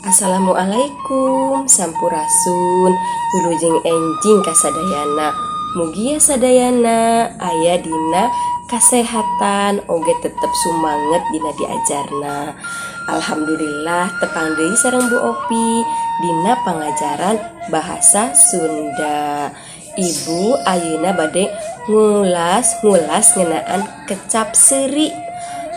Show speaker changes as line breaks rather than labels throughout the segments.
Assalamualaikum, sampurasun, wilujeng enjing kasadayana. Mugia sadayana aya dina kasehatan oge tetep sumanget dina diajarna. Alhamdulillah, tepang deui sareng Bu Opi dina pangajaran bahasa Sunda. Ibu ayeuna bade ngulas-ngulas ngeunaan kecap seuri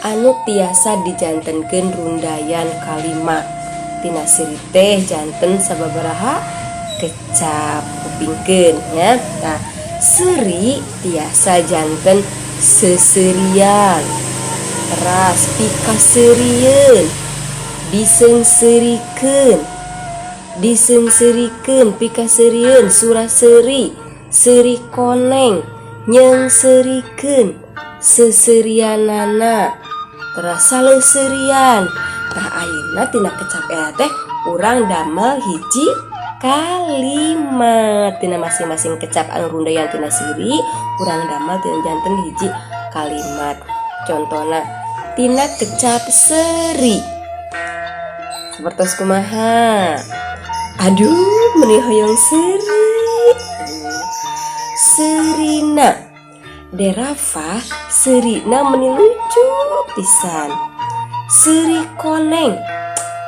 anu tiasa dijantenkeun rundayan kalimat. Tina seuri teh janten sababaraha kecap, kupingkeun nya. Nah, seuri tiasa janten seuseurian, teras pikaseurieun, diseungseurikeun, diseungseurikeun, pikaseurieun, sura-seuri, seuri koneng, nyeungseurikeun, seuseurianana, teras saleuseurian. Tah, ayeuna tina kecap eta teh urang damel hiji kalimat. Tina masing-masing kecap anu rundayan tina seuri, urang damel tina janten hiji kalimat. Contona tina kecap seuri sapertos kumaha? Aduh, meuni hoyong seuri. Seurina Derafa, seurina meuni lucu pisan. Seuri koneng,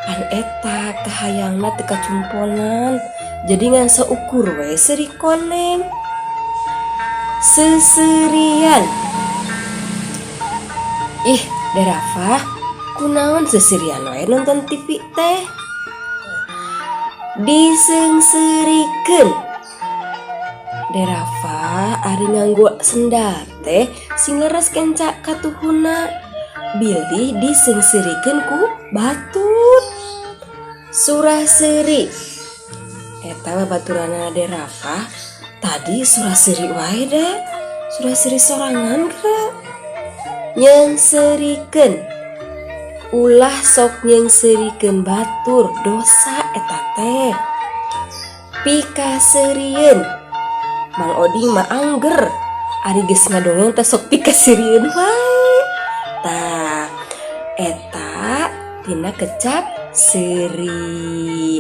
pan eta kahayangna teu kacumponan, jadi ngan saukur we seuri koneng. Seuseurian, ih, Derafa kunaon seuseurian wae nonton TV teh? Diseungseurikeun, Derafa ari nganggo sendal teh sing leres kenca katuhuna, bilih diseungseurikeun ku batur. Sura-seuri, eta babaturanna Derafa tadi sura-seuri wae da, sura-seuri sorangan geura. Nyeungseurikeun, ulah sok nyeungseurikeun batur, dosa eta teh. Pikaseurieun, Mang Oding mah angger ari geus ngadongeng teh sok pikaseurieun wae. Tah, eta tina kecap seuri.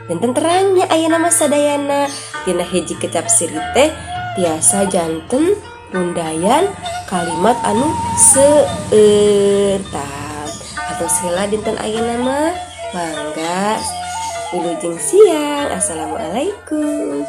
Janten terang nya ayeuna mah sadayana, tina hiji kecap seuri teh tiasa janten rundayan kalimat anu seueur. Tah, atos heula dinten ayeuna mah. Mangga, wilujeng siang. Assalamualaikum.